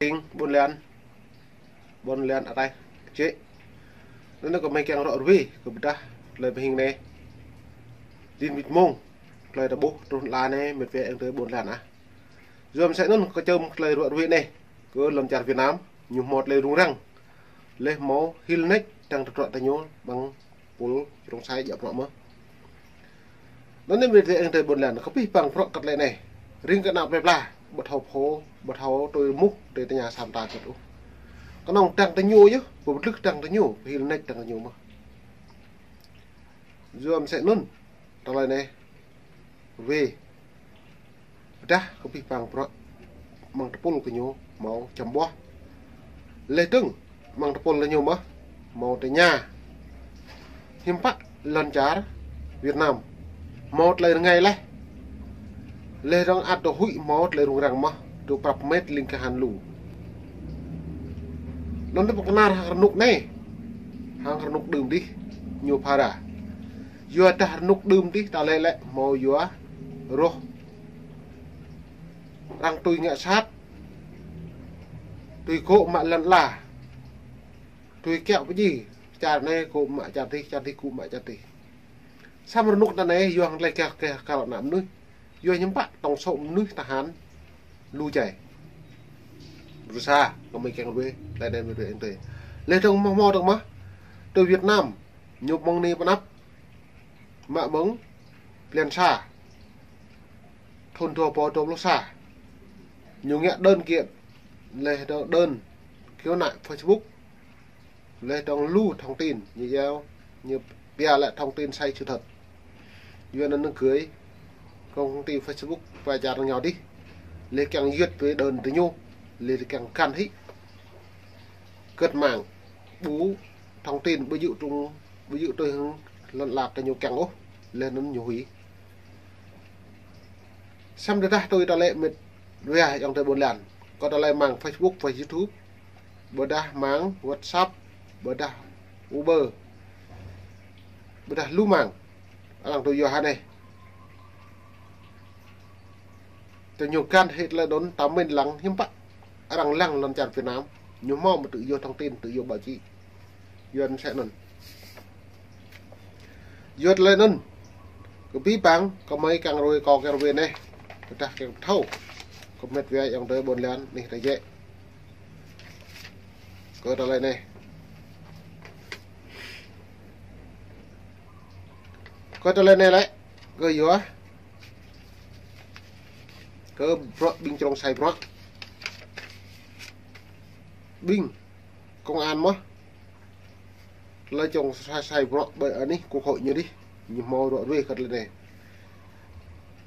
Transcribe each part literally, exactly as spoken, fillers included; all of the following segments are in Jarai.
Ƀing ƀôn lan, ƀôn lan ataih kơčĕ. Anŭn kơ mơi kiăng ră ruai kơ ƀôdah tơlơi pơhing anai. Din mĭt mông, tơlơi tơƀuh truh lăn anai, mĕt wa ayŏng adơi ƀôn lan ah. Yua mơsĕ anŭn kơ čơm tơlơi ră ruai anai kơ lŏn čar Việt Nam, ñu hmâo tơlơi rŭng răng. Laih hmâo hil nač dăng tơdruă tơ ñu ƀăng pul črông sai djŏp bruă mơh. Anŭn anai mĕt wa ayŏng adơi ƀôn lan, kơ pih păng bruă kơ tơlơi anai. Ring kơ ană plơi pla, ƀu thâo pô, ƀu thâo tui mŭk, tui tơña sa mơta kơt ôh. Kơnơ̆ng dăng tơ ñu yơh, pơƀlưh dăng tơ ñu, pơhil nač dăng tơ ñu mơh. Yua mơsĕ anŭn, tơlơi anai ruai. Ƀôdah kơ pih păng bruă amăng tơpul kơ ñu hmâo čăm ƀuah. Laih dơ̆ng amăng tơpul kơ ñu mơh hmâo tơña. Hiư̆m pă lŏn čar Việt Nam hmâo tơlơi rơngai laih. Laih dơ̆ng ăt dŏ huĭ hmâo tơlơi rŭng răng mơh, dŏ prăp mĕt ling kahan lu. Anŭn tơ pơkơnar hăng rơnŭk anai. Hăng rơnŭk đưm dih ñu phara. Yua dah rơnŭk đưm dih tơlơi lĕ hmâo yua rŏh. Arăng tui ngă sat. Tui gŏ mă lŏn ala. Tui kiaŏ pơdjai. Čar anai gŏ mă čar dih, čar dih gŏ mă čar dih. Samơ̆ rơnŭk anai yua hăng tơlơi kiăng kơ kơ ană mơnuih. Yua hiư̆m pă tŏng sô̆ mơnuih tơhan lu jai. Bruă sa, kơ mơi kiăng ruai, tơlơi anai mơi ruai ente. Laih dơ̆ng mơ̆ hmâo dơ̆ng mơh, tơ Việt Nam, ñu mơ̆ng anai pơ anăp, mă mơ̆ng blan sa, thun dua rơbâo dua pluh sa. Ñu ngă đơn kiện, laih dơ̆ng đơn khiếu nại Facebook. Laih dơ̆ng lu thông tin, ñu iâu, ñu pia lĕ thông tin sai sự thật. Yua anŭn ñu gửi công ty Facebook pơ čar ñu dih. Laih kiăng duyệt pơ đơn tơ ñu, laih kiăng găn hĭ. Kơt mơ̆ng ƀu thông tin ƀu djơ̆ trung, ƀu djơ̆ tui hăng lŏn ala tơ ñu kiăng ôh, laih anŭn ñu huĭ. Samơ̆ tơdah tui tơlơi mĕt wa ayŏng adơi ƀôn lan. Kơ tơlơi mơ̆ng Facebook, Facebook YouTube, ƀôdah mơ̆ng WhatsApp, ƀôdah Uber, ƀôdah lu mơ̆ng. Arăng tui yua hă anai. Tơ ñu găn hĭ tơlơi anŭn tơmĕn lăng hiư̆m pă. Arăng lăng lŏn čar Việt Nam. Ñu hmâo mơ̆ tự do thông tin, tự do báo chí. Yua mơsĕ anŭn. Yua tơlơi anŭn. Kơ pih păng, kơ mơi kiăng ruai kơ kiăng ruai anai. Kơ dah kiăng thâo. Kơ mĕt wa ayŏng adơi ƀôn lan anih tơjĕ. Kơ tơlơi anai. Kơ tơlơi anai lĕ. Kơ yua. Kơ bruă ƀing črông sai bruă. Ƀing công an mơh. Tơlơi črông sai sai bruă ƀơi anih quốc hội ñu dih. Ñu hmâo ră ruai kơ tơlơi anai.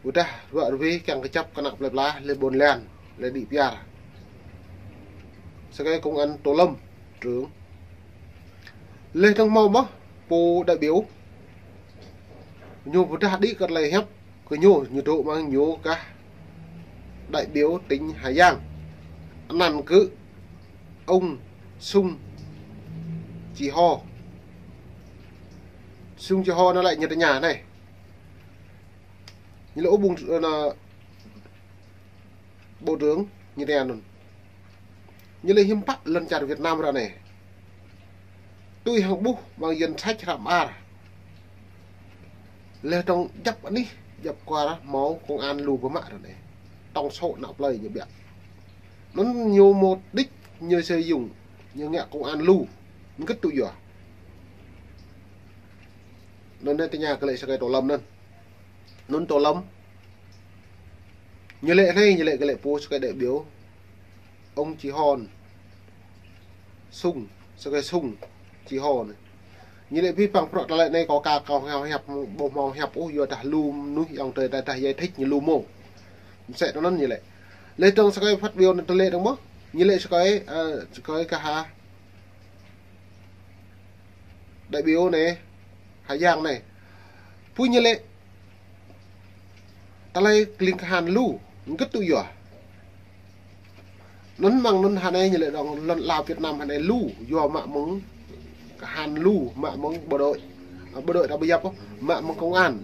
Ƀôdah ră ruai kiăng kơjăp kơ ană plơi pla, laih ƀôn lan, laih đĭ piar. Sơkai công an Tô Lâm, trưởng. Laih dơ̆ng hmâo mơ̆, pô đại biểu. Ñu ƀôdah đĭ kơ tơlơi hiăp, kơ ñu, ñu dŏ mơ̆ng ñu kah đại biểu tỉnh Hà Giang. Anăn kơ ông Sung Ji Ho. Sung Ji Ho anŭn lĕ ñu tơña anai. Ñu lĕ ôh ƀŭng, ơ, anŭn, bộ trưởng ñu tơña anŭn. Ñu lĕ hiư̆m pă lŏn čar Việt Nam ră anai. Tui hăng ƀuh mơ̆ng danh sách hră mơar. Laih dơ̆ng djăp anih, djăp kwar hmâo công an lu pơmă ră anai. Tŏng sô̆ ană plơi ñu biă. Anŭn ñu mục đích ñu sử dụng, ñu ngă công an lu. Ngă tui yua. Anŭn anai tơña kơ lĕ sơkai Tô Lâm anŭn. Anŭn Tô Lâm. Ñu lĕ anai, ñu lĕ kơ lĕ pô sơkai đại biểu. Ông Ji Ho. Sung, sơkai Sung Ji Ho anai. Ñu lĕ pih păng bruă tơlơi anai kâo ka kâo hmâo hiăp, ƀu hmâo hiăp ôh, yua dah lu mơnuih ayŏng adơi dah, dah giải thích ñu lu mơ̆. Mơsĕ anŭn ñu lĕ. Laih dơ̆ng sơkai phát biểu anŭn tơlơi dơ̆ng mơ̆. Ñu lĕ sơkai, ơ, sơkai kah hă. Đại biểu anai, Hà Giang anai. Pô ñu lĕ tơlơi kling kahan lu, ngă tui yua. Anŭn mơ̆ng anŭn hă anai ñu lĕ dơ̆ng lŏn ala Việt Nam hă anai lu, yua mă mơ̆ng kahan lu, mă mơ̆ng bộ đội. Ơ, bộ đội ta ƀu yap ôh, mă mơ̆ng công an,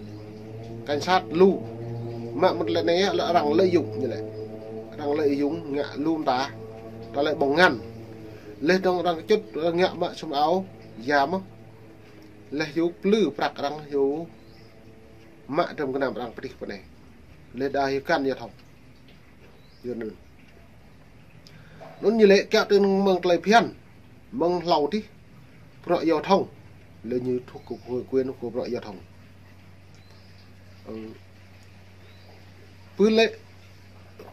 cảnh sát lu. Mă mơ̆ng tơlơi anai lĕ arăng lợi dụng ñu lĕ. Arăng lợi dụng ngă lu mơta. tơlơi ƀơ̆ng ngăn. Laih dơ̆ng arăng čŭt, arăng ngă mă sum ao, ya mơ̆. Laih yua plư prăk arăng yua mă dram gơnam arăng pơdih pơ anai. Laih đa yua găn yua thông. Yua anŭn. Anŭn ñu lĕ kiăng tơ̆ng mơ̆ng tơlơi phiăn, mơ̆ng hlâo dih, bruă yua thông. Lĕ ñu thuộc quyền của bruă yua thông. Ư. Pơ lĕ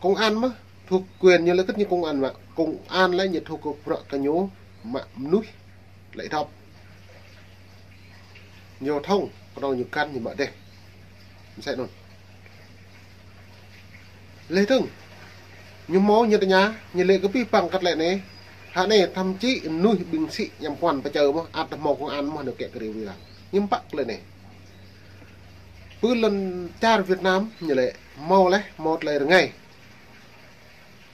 công an mơ̆, thuộc quyền ñu lĕ kơ̆t ñu công an mă. Công an lĕ ñu thuộc bruă kơ ñu mă mơnuih lĕ đăp. Ñu thông, kơnơ̆ng ñu găn ñu mă dêh. Mơsĕ anŭn. Laih dơ̆ng, ñu hmâo ñu tơña, ñu lĕ kơ pih păng kơ tơlơi anai. Hă anai, thậm chí mơnuih ƀing sĭ ñăm puăn pơčơ mơ̆, ăt hmâo công an mơ̆ nao kiăng kơ rĭm ƀing arăng. Ñu pă tơlơi anai. Pơ lŏn čar Việt Nam, ñu lĕ hmâo laih, hmâo tơlơi rơngai.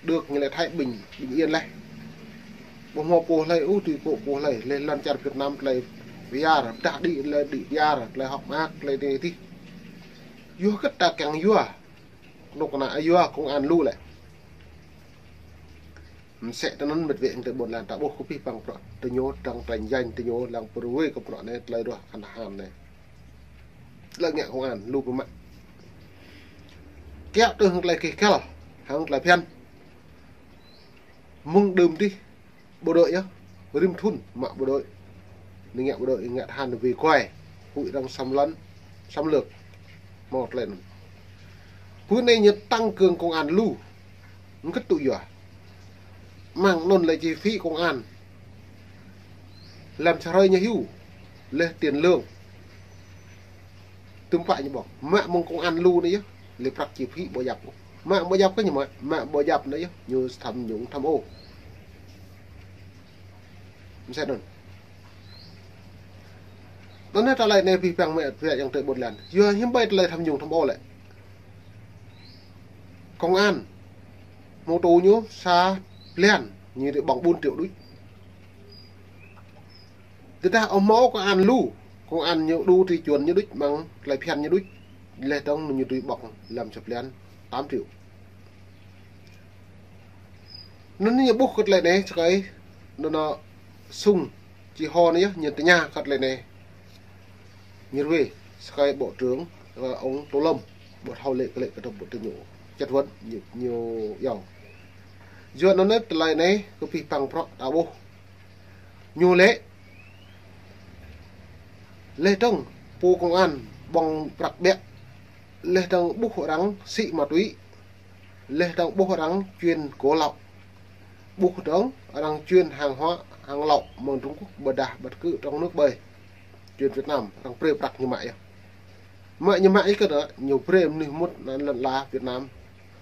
Được ñu lĕ Thái Bình, bình yên laih. Ƀu hmâo pô hlơi ôh, tui kơ pô hlơi, laih lŏn čar Việt Nam tơlơi pơyar, pơdah đĭ tơlơi đĭ pơyar, tơlơi hơ̆k mơak, tơlơi anai adih. Yua hơget ta kiăng yua, kơnuk kơna yua công an lu lĕ. Mơsĕ tui anŭn mĕt wa ayŏng adơi ƀôn lan ta ƀuh kơ pih păng bruă tơ ñu, dăng tơlơi janh tơ ñu, lăng pơrui kơ bruă anai, tơlơi ruah khan han anai. Tơlơi ngă công an lu pơmă. Kiăng tui hăng tơlơi kih kăl, hăng tơlơi phiăn. Mơ̆ng đưm dih, bộ đội yơh, rĭm thŭn mă bộ đội. Ñu ngă bộ đội, ngă tơhan về quê, huĭ arăng xâm lấn, xâm lược. Hmâo tơlơi anŭn. Pơ anai ñu tăng cường công an lu. Hơget tŭ yua. Mơ̆ng anŭn lĕ chi phí công an. Lăm sa hrơi ñu hyu. Laih tiền lương. Tơm pă ñu ƀơ̆ng. Mă mơ̆ng công an lu anai yơh. Lĕ prăk chi phí ƀu djăp. Mă ƀu djăp kơ ñu mă. Mă ƀu djăp anai yơh. Ñu tham nhũng tham ô. Mơsĕ anŭn. Anŭn anai tơlơi anai pih păng mĕt wa ayŏng adơi ƀôn lan. Yua hiư̆m ƀai tơlơi tham nhũng tham ô lĕ. Công an. Hmâo tŭ ñu sa blan ñu dưi ƀơ̆ng bốn triệu đôč. Tơdah ƀu hmâo công an lu, công an ñu đủ tiêu chuẩn ñu đôč, mơ̆ng tơlơi phiăn ñu đôč, laih dơ̆ng ñu dưi ƀơ̆ng lăm sa blan tám triệu. Anŭn ñu ƀuh kơ tơlơi anai, sơkai, anŭn sung, chi hô anai yơh, ñu tơña kơ tơlơi anai. Ñu ruai, sơkai bộ trưởng, ơ, ông Tô Lâm, ƀu thâo lĕ kơ lĕ kơ tơm ƀu tơ ñu. Chất vấn, ñu, ñu yua. Yua anŭn anai tơlơi anai, kơ pih păng bruă ta ƀuh. Ñu lĕ, laih dơ̆ng pô công an ƀơ̆ng prăk ƀiă, laih dơ̆ng ƀuh arăng sĭ ma túy, laih dơ̆ng ƀuh arăng chuyên gỗ lậu, ƀuh dơ̆ng arăng chuyên hàng hóa, hàng lậu mơ̆ng Trung Quốc ƀơdah ƀăt kơ trong nước ƀơi, chuyên Việt Nam, arăng brơi prăk ñu mă yơh. Mă ñu mă yơh kơ ñu brơi mơnuih mŭt anŭn lŏn ala Việt Nam,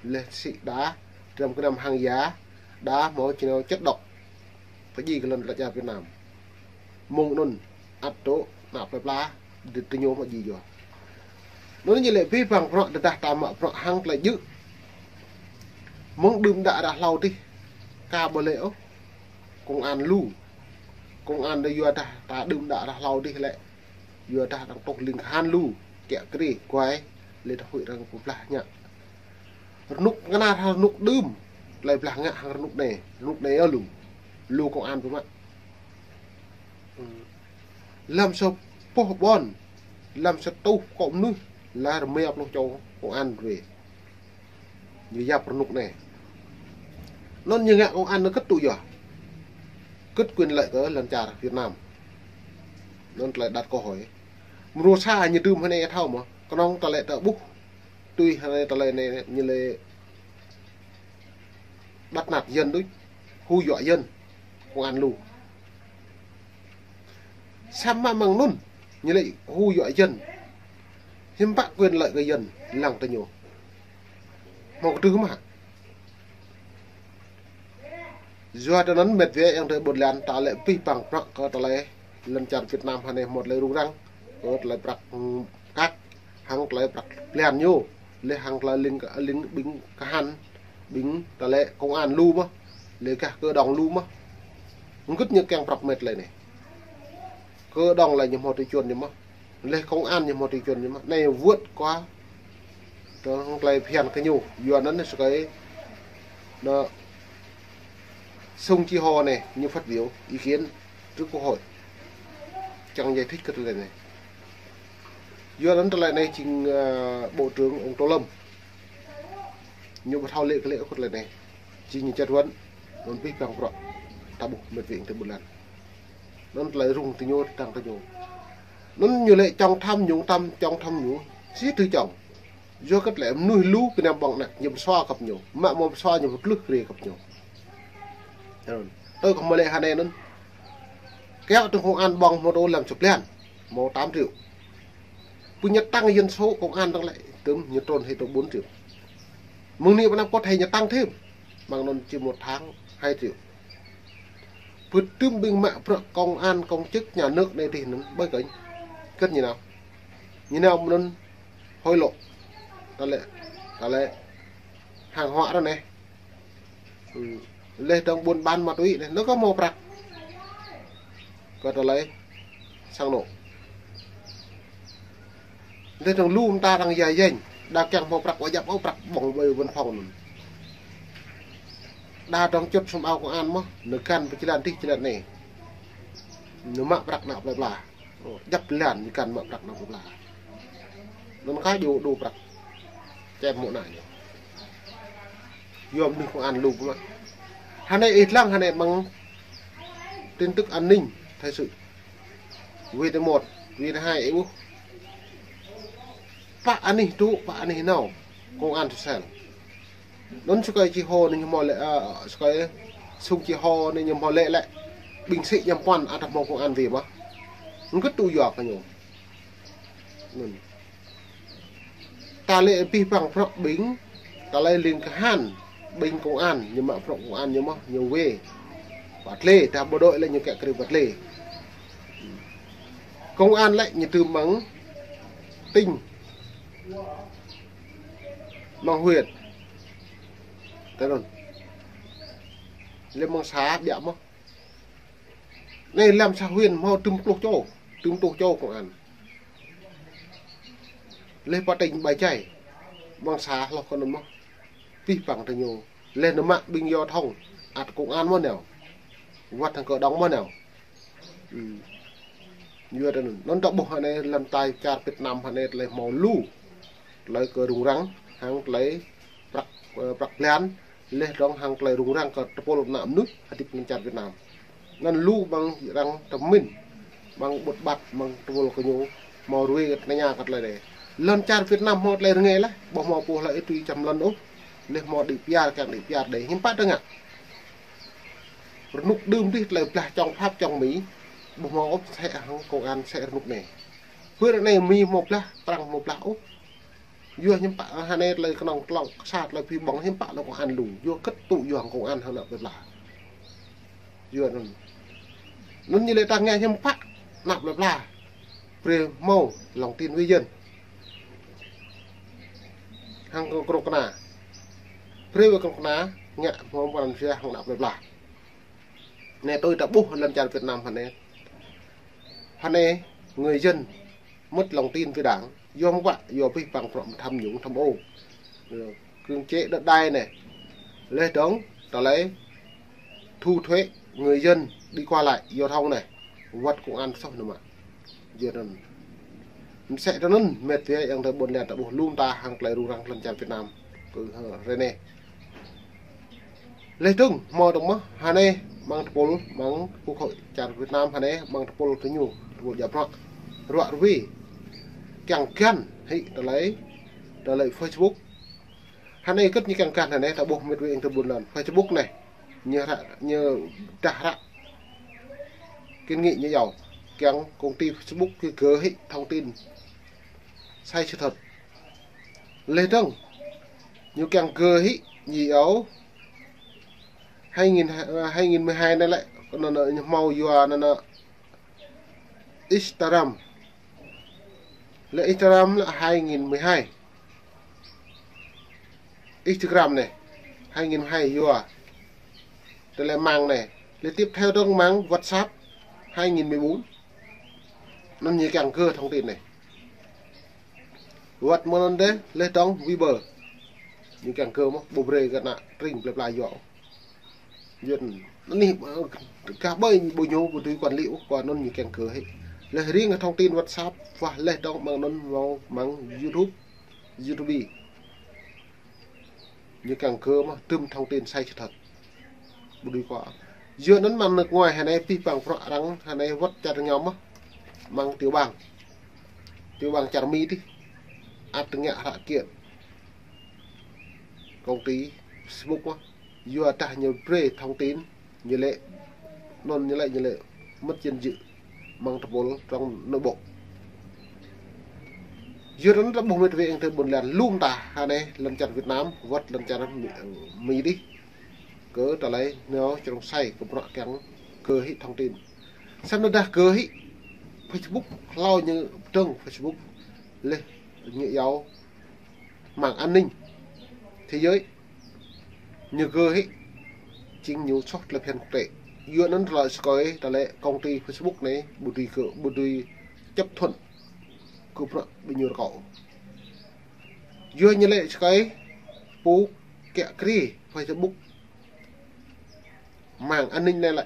laih sĭ đa, dram gơnam hàng giả, đa hmâo či nao chất độc. Pơdjai kơ lŏn ala čar Việt Nam. Mơ̆ng anŭn ăt tŭ ană plơi pla, dưi tơ ñu mă djai yua. Anŭn ñu lĕ pih păng bruă tơdah ta mă bruă hăng tơlơi djơ̆. Mơ̆ng đưm đă ră hlâo dih. Ka ƀu lĕ ôh. Công an lu. Công an đa yua dah ta đưm đă ră hlâo dih lĕ. Yua dah arăng tŏk ling khan lu, kiăng kri, kuai, lĕ dah huĭ arăng pơblah ngă. Rơnŭk ngă, rơnŭk đưm, tơlơi blah ngă hăng rơnŭk anai, rơnŭk anai yơh lu. Lu công an pơmă. Lăm sa boh ƀôn, lăm sa rơtuh kơ mơnuih, lĕ rơma pluh čô công an ruai. Ñu yap rơnŭk anai. Anŭn ñu ngă công an anŭn kơ̆t tŭ yua. Kơ̆t quyền lợi kơ lŏn čar Việt Nam. Anŭn tơlơi đặt câu hỏi. Mrô sa ñu dưm hơnai thâo mơ̆. Kơnơ̆ng tơlơi ta ƀuh. Tui hơnai tơlơi anai ñu lĕ bắt nạt dân đôč. Hù dọa dân. Công an lu. Samơ̆ mơ̆ng anŭn, ñu lĕ hù dọa dân. Hiư̆m pă quyền lợi kơ dân lăng tơ ñu. Hmâo kơdrưh mơ̆. Yua tơ anŭn mĕt wa ayŏng adơi ƀôn lan ta lĕ pih păng prăk kơ tơlơi lŏn čar Việt Nam hơnai hmâo tơlơi rŭng răng. Kơ tơlơi prăk kăk, hăng tơlơi prăk blan ñu. Lĕ hăng tơlơi ling, ling ƀing kơhan, ƀing tơlơi công an lu mơ̆. Lĕ gah kơ đŏng lu mơ̆. Hơget ñu kiăng prăp mĕt tơlơi anai. Kơ đŏng lĕ ñu hmâo tiêu chuẩn ñu mơ̆. Lĕ công an ñu hmâo tiêu chuẩn ñu mơ̆. Anai vượt qua tơlơi phiăn kơ ñu. Yua anŭn sơkai anŭn Sung Chi Ho anai, ñu phát biểu ý kiến trước Quốc hội. Čang giải thích kơ tơlơi anai. Yua anŭn tơlơi anai jing, ơ, Bộ trưởng ông Tô Lâm. Ñu ƀu thâo lĕ kơ lĕ kơ tơlơi anai. Jing ñu chất vấn. Anŭn pih păng prŏ. Ta ƀuh mĕt wa ƀơi ƀôn lan. Anŭn tơlơi rŭng tơ ñu, tăng tơ ñu. Anŭn ñu lĕ čŏng tham nhũng, tam čŏng tham nhũng. Sĭt tơ čŏng. Yua kơ tơlơi mơnuih lu kơ ñu ƀơ̆ng anai, ñu pơsua kơ ñu. Mă mơ̆ pơsua ñu pơtlưh kơ ñu. Anŭn. Tơ kơ mơ̆ lĕ hơnai anŭn. Kiăo tơ công an ƀơ̆ng mơ̆ tơ lăm chục blan. Mơ̆ tám triệu. Pơ̆ ñu tăng dân số công an tăng lĕ. Tơm ñu trôn hơi tơ bốn triệu. Mơ̆ng anai ƀơi anăp kơ thâo ñu tăng thêm. Mơ̆ng anŭn chỉ một tháng hai triệu. Pơtưm ƀing mă bruă công an công chức nhà nước anai dih anŭn ƀơi kơnh. Kơt ñu nao. Ñu nao mơ̆n anŭn hối lộ. Tơlơi, tơlơi hàng hóa đó anai. Ư, laih dơ̆ng buôn bán ma túy anai. Anŭn kơ hmâo prăk. Kơ tơlơi sang anŏ. Laih dơ̆ng lu mơta arăng yai yeng. Đa kiăng hmâo prăk, wă djăp ôh prăk ƀơ̆ng ƀơi văn phòng anŭn. Đa dơ̆ng čŭt sum ao công an mơ̆, ñu găn pơ jơlan dih jơlan anai. Ñu mă prăk ană plơi pla. Ơ, djăp blan ñu găn mă prăk ană plơi pla. Anŭn kah djơ̆ dŏ prăk. Čem mơ̆ anai ñu. Yua mơnuih công an lu pơmă. Hơnai ih lăng hơnai mơ̆ng tin tức an ninh, thời sự. Wê tơ một, wê tơ hai, ih ƀuh. Pă anih tŭ, pă anih nao. Công an Sôsel. Anŭn sơkai Chi Ho anai ñu hmâo lĕ, ơ, sơkai Sung Chi Ho anai ñu hmâo lĕ lĕ. Ƀing sĭ ñăm puăn ăt hmâo công an wê mơ̆. Anŭn kơ tŭ yua kơ ñu. Anŭn. Tơlơi pih păng prŏ ƀing, tơlơi ling kahan ƀing công an, ñu mă prăk công an ñu mơ̆, ñu wê. Pă tlê, ta bộ đội lĕ ñu kĕ kri pă tlê. Công an lĕ ñu tưm mơ̆ng tỉnh, mơ̆ng huyện. Tơ anŭn. Lĕ mơ̆ng xã ƀiă mơ̆. Anai lăm xã huyện hmâo tơm pluh čô, tơm pluh čô công an. Laih pă tỉnh ƀai jai, mơ̆ng xã hloh kơ anŭn mơ̆. Pih păng tơ ñu. Laih anŭn mă ƀing giao thông, ăt công an mơ̆ nao. Wăt hăng kơ dŏng mơ̆ nao. Ư. Yua tơ anŭn. Anŭn ta ƀuh hơnai lăm tai čar Việt Nam hơnai tơlơi hmâo lu. Tơlơi kơ rŭng răng, hăng tơlơi prăk, ơ, prăk blan, laih dơ̆ng hăng tơlơi rŭng răng kơ tơpul ană mơnuih hơdip lăm čar Việt Nam. Anŭn lu ƀing arăng tơmin, ƀing ƀut ƀat, ƀing tơpul kơ ñu, hmâo rui kơ tơngia kơ tơlơi anai. Lăm čar Việt Nam hmâo tơlơi rơngai laih, ƀu hmâo pô hlơi ih tui čăm lŏn ôh, laih hmâo đĭ piar, kiăng đĭ piar đơi, hiư̆m pă tơngia. Rơnŭk đưm dih tơlơi blah čŏng Pháp čŏng Mi, ƀu hmâo ôh sĕ hăng công an sĕ rơnŭk anai. Pơ ră anai Mi hmâo blah, Prăng hmâo blah ôh. Yua hiư̆m pă, hơnai tơlơi kơnơ̆ng tlŏng, sa tơlơi phi ƀơ̆ng hiư̆m pă lŏ công an lu. Yua kơ tŭ yua hăng công an hăng ană plơi pla. Yua anŭn. Anŭn ñu lĕ ta ngă hiư̆m pă ană plơi pla. Brơi hmâo lòng tin wê jăn. Hăng kơ krŏk kơna. Brơi wê krŏk kơna, ngă hmâo pran jua hăng ană plơi pla. Anai tui ta ƀuh lăm čar Việt Nam hơnai. Hơnai người dân mất lòng tin với Đảng, yua mơ̆ ƀă, yua pih păng prŏ tham nhũng tham ô. Ơ, cưỡng chế đất đai anai. Laih dơ̆ng, tơlơi thu thuế người dân đi qua lại giao thông anai. Wăt công an soh anŭn mơ̆. Yua anŭn. Mơsĕ tơ anŭn, mĕt wa yang tơ ƀôn lan ta ƀuh lu mơta hăng tơlơi rŭng răng lăm čar Việt Nam. Kơ, ơ, ră anai. Laih dơ̆ng, hmâo dơ̆ng mơ̆, hơnai, ƀing tơpul, ƀing Quốc hội čar Việt Nam hơnai, ƀing tơpul tơ ñu, tơpul djăp prăk. Ruă rui. Kiăng găn, hĭ, tơlơi, tơlơi Facebook. Hơnai kơ ñu kiăng găn hơnai, ta ƀuh mĕt wa yang tơ ƀôn lan. Facebook anai, ñu ră, ñu dah ră. Kiến nghị ñu yua. Kiăng công ty Facebook kơ gơ hĭ thông tin sai sự thật. Laih dơ̆ng, ñu kiăng gơ hĭ ñu yua. Hai nghìn, hai nghìn mười hai anai lĕ, anŭn, anŭn, ñu hmâo yua anŭn, anŭn Instagram. Lĕ Instagram lĕ hai nghìn mười hai. Instagram anai, hai nghìn mười hai yua. Tơlơi mạng anai. Lĕ tiếp theo dơ̆ng mạng WhatsApp hai nghìn mười bốn. Anŭn ñu kiăng gơ thông tin anai. Wăt mơ̆ anŭn dêh, laih dơ̆ng Viber. Ñu kiăng gơ mơ̆, ƀu brơi kơ ană tring plơi pla yua. Yua anŭn. Anih, ơ, gah ƀơi ƀu ñu ƀu dưi quản lý ôh, kơ anŭn ñu kiăng kơ hĭ. Laih riêng thông tin WhatsApp, wah laih dong mơ̆ng anŭn mơ̆ng, mơ̆ng YouTube, YouTube. Ñu kiăng kơ mơ̆ tơm thông tin sai sự thật. Ƀu dưi kơ. Yua anŭn mơ̆ng nước ngoài hơnai pih păng prăk arăng hơnai wơ̆t čar ñu mơ̆. Mơ̆ng tiểu bang. Tiểu bang čar Mi dih. Ăt ngă hră kiện. Công ty Facebook mơ̆. Yua dah ñu brơi thông tin, ñu lĕ, anŭn ñu lĕ, ñu lĕ, mất danh dự, mơ̆ng tơpul trong nội bộ. Yua anŭn ta ƀuh mĕt wa eng tơ ƀôn lan lŏm ta hơnai lŏn čar Việt Nam, wơ̆t lŏn čar Mi, Mi dih. Kơ tơlơi ñu črông sai kơ prăk kiăng kơ hĭ thông tin. Samơ̆ dah kơ hĭ Facebook, hlâo ñu dơ̆ng Facebook, laih ñu iâu mạng an ninh thế giới. Ñu kơ hĭ, jing ñu soh tơlơi phiăn quốc tế. Yua anŭn tơlơi sơkơi, tơlơi công ty Facebook anai, ƀu dưi kơ, ƀu dưi chấp thuận kơ prăk ƀing ñu rơkâo. Yua ñu lĕ sơkơi, pô kiă kriê Facebook, mạng an ninh anai lĕ,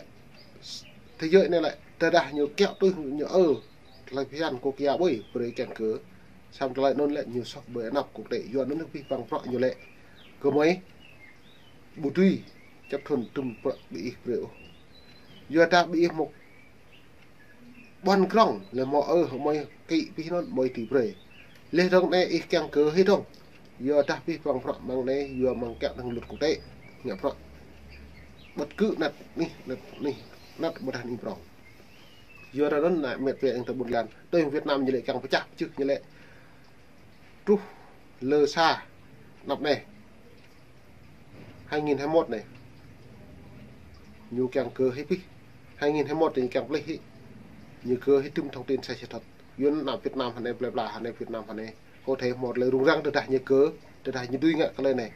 thế giới anai lĕ, tơdah ñu kiă tui ñu ơ, tơlơi phiăn kơ kiă ƀơi, brơi kiăng kơ, samơ̆ tơlơi anŭn lĕ ñu soh ƀơi anăp quốc tế, yua anŭn pih păng prăk ñu lĕ. Kơ mơi, ƀu dưi, chấp thuận tơm prăk ƀing ih brơi ôh. Yua dah ƀing ih mŭk ƀôn krong, laih mơ̆ ơ, mơi kĭ pih anŭn, mơi tui brơi. Laih dong anai ih kiăng kơ hĭ dong. Yua dah pih păng prăk mơ̆ng anai, yua mơ̆ng kiă năng luật quốc tế. Ngă prăk. Bất cứ anăt anih, anăt anih, anăt ƀôdah anih prong. Yua anŭn anai mĕt wa eng tơ ƀôn lan. Tui Việt Nam ñu lĕ kiăng pơčah, pơčeh ñu lĕ. Truh lơ sa anăp anai. Hai nghìn hai mươi mốt anai. Ñu kiăng kơ hĭ pih. Hai nghìn hai mươi mốt anai ñu kiăng pơplih hĭ. Ñu kơ hĭ tơm thông tin sai sự thật. Yua anŭn Việt Nam hơnai plơi pla hơnai Việt Nam hơnai. Kơ thê mơ̆ tơlơi rŭng răng tơdah ñu kơ, tơdah ñu dưi ngă tơlơi anai.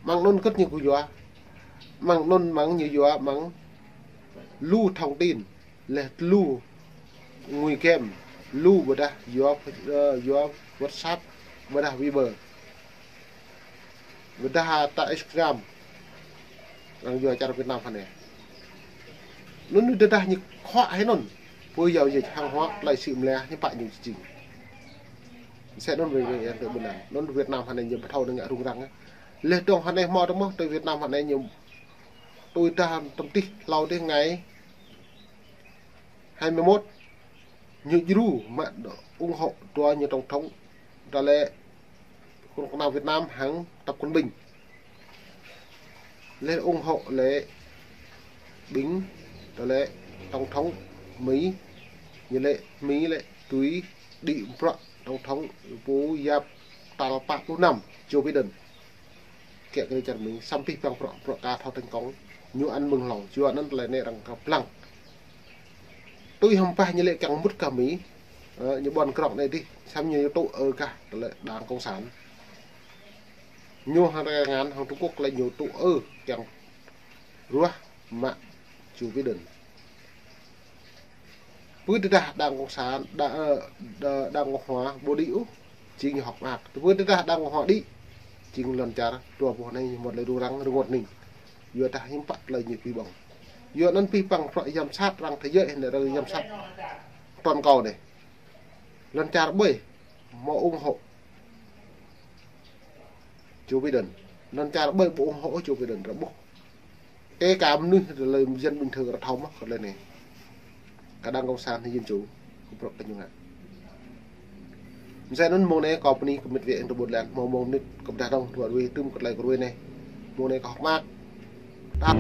Mơ̆ng anŭn kơ̆t ñu kơ yua. Mơ̆ng anŭn mơ̆ng ñu yua mơ̆ng lu thông tin. Laih lu ngui game, lu ƀôdah yua, ơ, yua WhatsApp, ƀôdah Viber, ƀôdah ta Instagram, arăng yua čar Việt Nam hơnai. Anŭn tơdah ñu khuă hĭ anŭn, pô yua yua hàng hóa, tơlơi sĭ mơ̆ lĕ ñu pă ñu jing. Mơsĕ anŭn wai wai eng tơ ƀôn lan. Anŭn Việt Nam hơnai ñu ƀu thâo ngă rŭng răng. Laih dong hơnai mơ̆ tơ mơ̆, tơ Việt Nam hơnai ñu tui dah tơm tih hlâo dih ngày hai mươi mốt, ñu djru mă ủng hộ dua ñu tổng thống, tơlơi kơnuk kơna Việt Nam hăng Tập Cận Bình. Laih ủng hộ lĕ ƀing, tơlơi tổng thống Mi, ñu lĕ Mi lĕ tui đĭ prăk tổng thống pô yap tal pă pluh năm, Joe Biden. Kiă kriê čar Mi, samơ̆ pih păng prăk, prăk ka thâo thành công, ñu ăn mơ̆ng hlâo, yua anŭn tơlơi anai arăng kơ pơblang. Tui hơmpah ñu lĕ kiăng mŭt kơ Mi, ơ, ñu ƀôn krong anai dih, samơ̆ ñu tŭ ơ kah tơlơi Đảng Cộng sản. Ñu hăng tơlơi ngăn hăng Trung Quốc lĕ ñu tŭ ơ kiăng ruah mă Joe Biden. Pơ tơdah Đảng Cộng sản, đa-, ơ, đa-, Đảng Cộng hòa ƀu đĭ ôh, jing ñu hŏk mơak. Pơ tơdah Đảng Cộng hòa đĭ, jing lŏn čar, dua boh anai ñu mơ̆ tơlơi rŭng răng rơngot ning. Yua dah hiư̆m pă tơlơi ñu pơƀong. Yua anŭn pih păng prăk giám sát arăng thế giới, anai arăng giám sát toàn cầu anai. Lŏn čar ƀơi, mơ̆ ủng hộ Joe Biden. Lŏn čar ƀơi ƀu ủng hộ Joe Biden ră ƀuh. Kơ ka mơnuih tơlơi dân bình thường ră thâo mơ̆ kơ tơlơi anai. Kơ Đảng Cộng sản hay Dân Chủ, kơ prăk kơ ñu ngă. Mơsĕ anŭn mông anai kâo pơni kơ mĕt wa eng tơ ƀôn lan, mông mông mơnit kơ pơdah dong, tuă rui tơm kơ tơlơi kơ rui anai. Mông anai kâo hŏk mơak. Tap.